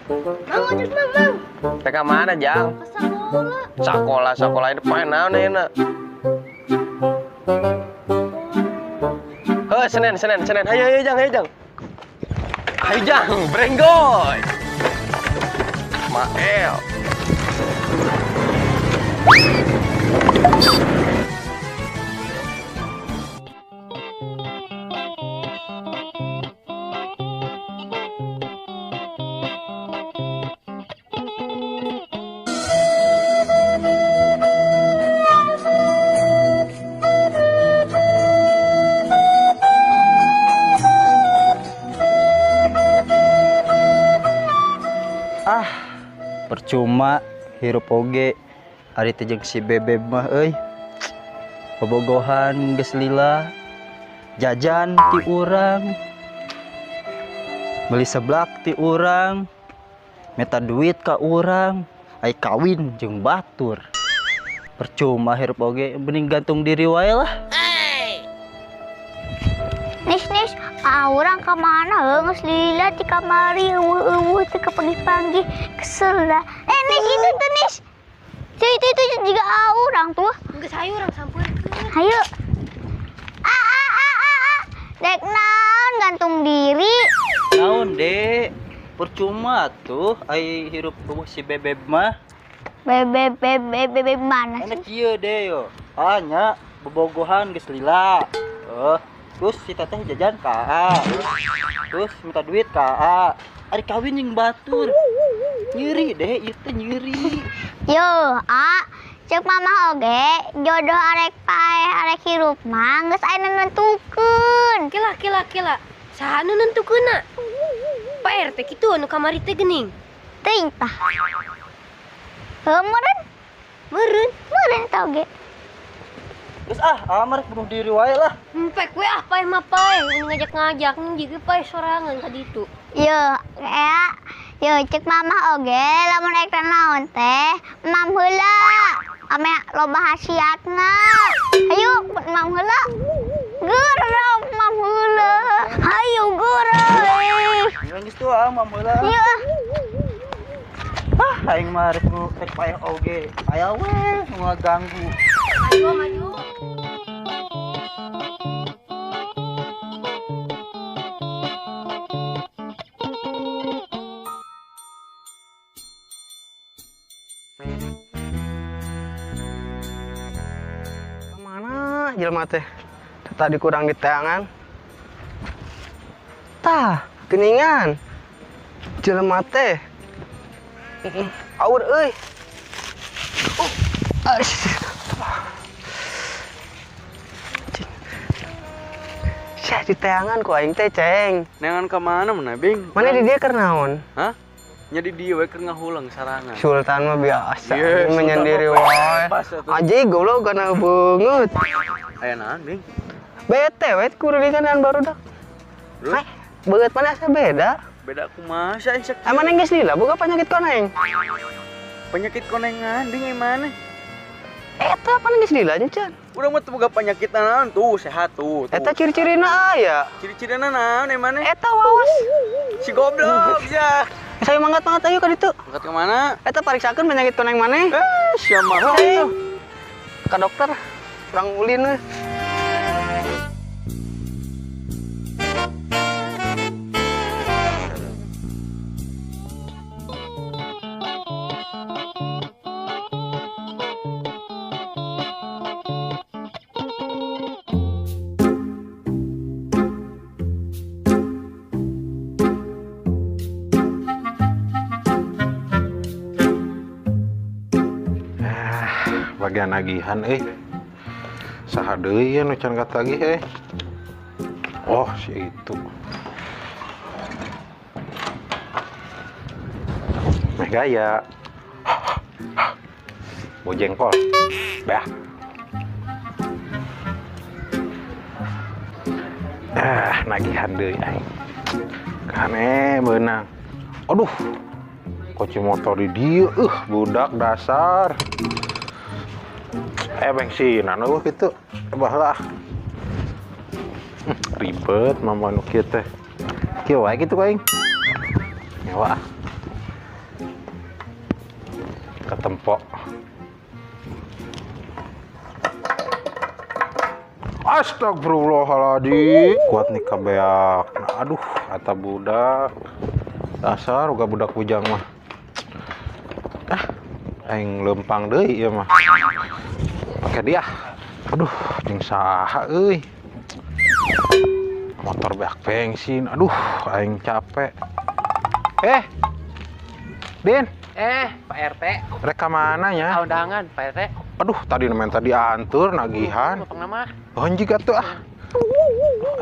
Mang ojek mang mang. Teh mana Jang? Ke sekolah. Sekolah sekolah depan naon ayeuna? Heuh, Senen Senen Senen. Hayo hayo Jang, hayo Jang. Hayo Jang, brenggoy. Mael. Ah, percuma hirup oge ari teh jeung si bebeb mah euy. Bobogohan geus lila, jajan ti urang, beli seblak ti urang, meta duit ka urang, ai kawin jeung batur. Percuma hirup oge, mending gantung diri wae lah. Nis nis, ah urang ka mana heuh geus lila ti kamari eueuh-eueuh teu kapanggih-panggih kesel dah. Eh nis itu tuh nis. Tuh, itu juga ah urang tuh. Geus hayu urang sampeurkeun. Hayu. Ah ah ah ah ah. Dek naon gantung diri. Naon dek? Percuma tuh ai hirup eueuh si bebeb mah. Bebeb bebeb bebeb mana Enak sih? kieu deh yo. Ah nya bobogohan geus lila. Terus si teteh jajan ka A. Terus minta duit ka A. Ari kawin jeung batur. Nyeri deh, ieu teh nyeri. Yo, a cek mama oge jodoh arek paeh arek hirup mah geus aya nu nentukeun. Kela kela kela. Saha nu nentukeunna? Pak RT kitu anu kamari teh geuning. Teuing tah. Heuh meureun, Meureun. meureun tah oge. Terus ah, amar bunuh diri wae lah. Empek we ah paeh mah paeh ngajak-ngajak jiga paeh sorangan ka ditu. Yo, ea, yo cek mama oge lamun rek naon teh, mam heula. Ame loba hasiatna. Hayu mam heula. Geura mam heula. Hayu geura. Geus tuh ah, mam heula. Yo. Ah, aing mah rek rek paeh oge. Aya we nu ngaganggu. Maju maju. Mana jelema teh? Tadi kurang di tangan. Tah, geningan. Jelema teh. Aur euy. Oh. Syah di teangan ku aing teh, Ceng. Neangan ka mana mana, Bing? Mana di dia keur naon? Hah? Nya di dieu we keur ngahulang sarangan. Sultan mah biasa Ye, menyendiri Sultan mah wae. bebas atuh. Aji goblok kana beungeut. Aya naon, Bing? Bete we kurulikan barudak. Terus? Hai, beungeut mana asa beda? Beda kumaha sia aing sakit. Emang geus lila boga penyakit koneng? Penyakit konengan, Bing, yang mana? Eta apa geus lila nya, Chan? Urang mah teu boga penyakit naon tuh, sehat tuh. Eta ciri-cirina aya. Ciri-cirina naon yang mana? Eta wawas. Si goblok ya. Saya mangkat-mangkat ayo ka ditu. Angkat ke mana? Eta pariksakeun penyakit koneng maneh. Eh, sia mah. Ayo. Ka dokter. Urang ulin we. Bagian nagihan saha deui ya nu can katagih Oh, si itu. Meh gaya. Bau jengkol. Bah. Ah, nagihan deui aing. Kane beunang. Aduh. Kunci motor di dieu, budak dasar. Bensinan eueuh kitu. Bah lah. Ribet mama nu kieu teh. Kieu wae kitu aing. Nyawa. Ketempok. Astagfirullahaladzim. Kuat nih kabeak. Nah, aduh, atau budak. Dasar uga budak bujang mah. Ah, aing lempang deui ieu mah. Pakai dia. Aduh, jeung saha euy. Motor beak bensin. Aduh, aing capek. Din. Pak RT. Rek ka mana nya? Undangan, Pak RT. Aduh, tadi main tadi antur nagihan. Nama. Anjing atuh ah.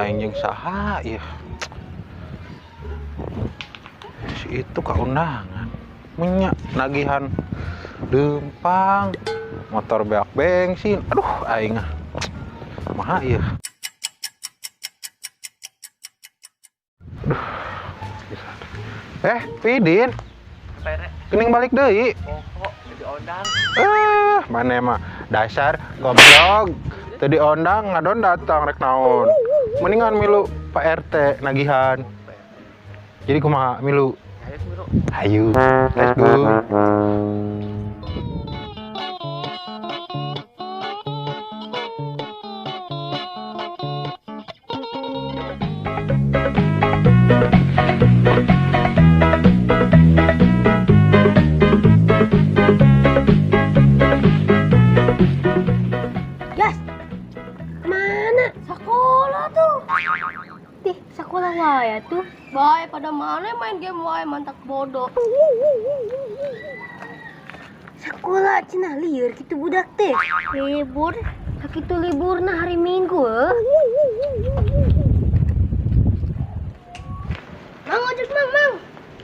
Aing jeung saha ieu. Si itu ka undangan. Menyak nagihan lempang, motor beak bensin. Aduh, aing ah. Kumaha ieu? Aduh. Pidin. Kening balik deui. Pokok diondang. Mana mah dasar goblok. Teu diondang ngadon datang rek naon. Mendingan milu Pak RT nagihan. Jadi kumaha milu? Ayo, let's go. Gas. Mana? Sekolah tuh. Tih, sekolah wae tuh. Bae pada mana main game wae mantak bodoh. Sekolah cenah lieur kitu budak teh. Libur, sakitu liburna hari Minggu heuh. Mang ojek mang, mang.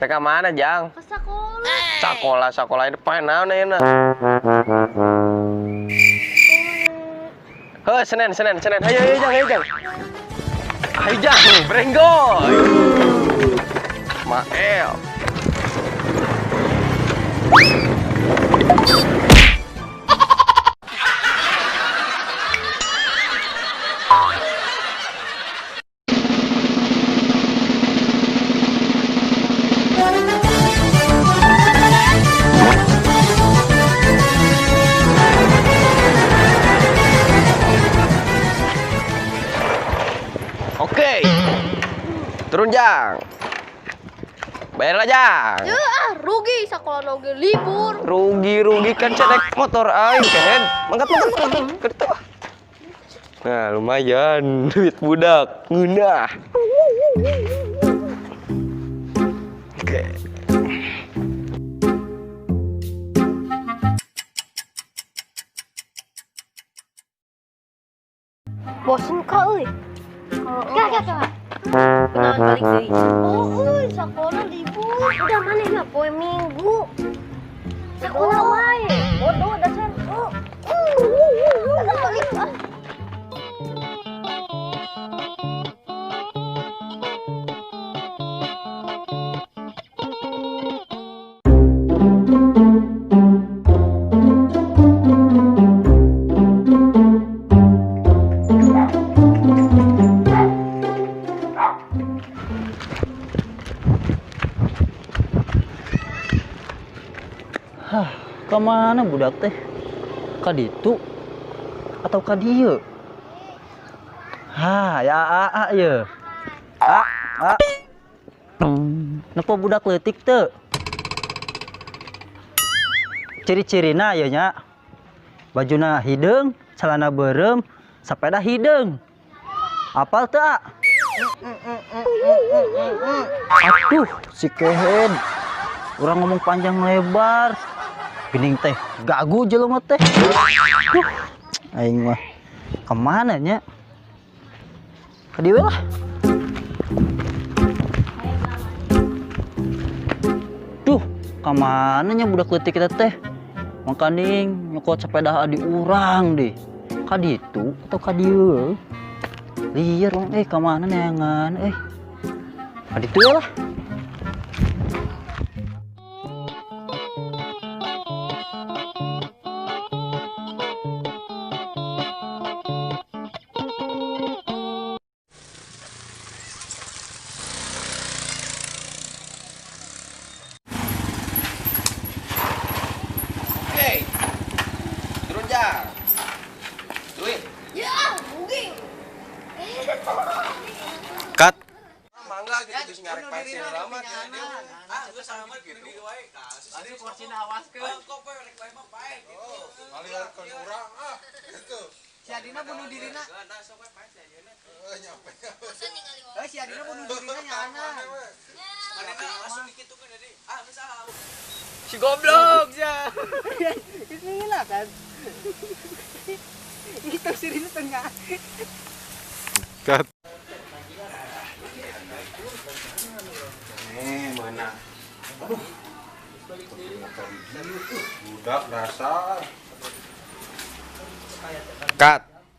Rek ka mana, Jang? Ke sekolah. Sekolah, sekolah ini poe naon ayeuna? Heuh, Senen, Senen, Senen. Ayo, ayo, Jang, ayo, Jang. Ayo, Jang, brenggol. Mael. Oke. Turun, Jang. Bayarlah, Jang. Ya, ah, rugi sekolah oge libur. Rugi-rugi kan cedek motor aing keren. Mangkat, mangkat, mangkat. Kereta. Nah, lumayan duit budak. Ngeunah. Oke. Bosen kok euy. Kak, kak, kak. Kenalan balik deui. Oh, euy, sekolah libur. Udah mana mah poe Minggu. Sekolah wae. Bodoh dasar. Oh. Udah balik ah. Hah, kemana budak teh? Ka ditu atau ka dieu? Hah, ya a a ye. A a. Nepo budak leutik teu? Ciri-cirina ye nya. Bajuna hideung, celana beureum, sepeda hideung. Apal teu, A? Aduh, si kehed. Urang ngomong panjang lebar. Geuning teh gagu jelema teh. Duh, aing mah kemana nya? Ka dieu lah. Duh, kemana nya budak leutik kita teh? Makaning nyokot sepeda adi urang deh. Ka ditu atau ka dieu? Liar urang kemana neangan Ka ditu lah. Rek pae sih lama. Ah, geus sama gitu wae. Aduh, korsina awaskeun. Kok poe rek pae mah pae gitu. Ngaliarkeun urang ah gitu. Si Adina bunuh dirina. Nah, sok we pae si ayeuna. Eh nyampe. Eh, si Adina bunuh dirina nyaana. Manehna langsung dikitukeun jadi. Ah, geus ah. Si goblok ya. Bismillah kan. Itu sirine tengah. Cut. Nih, mana? Aduh. Motor hiji, budak dasar. Cut.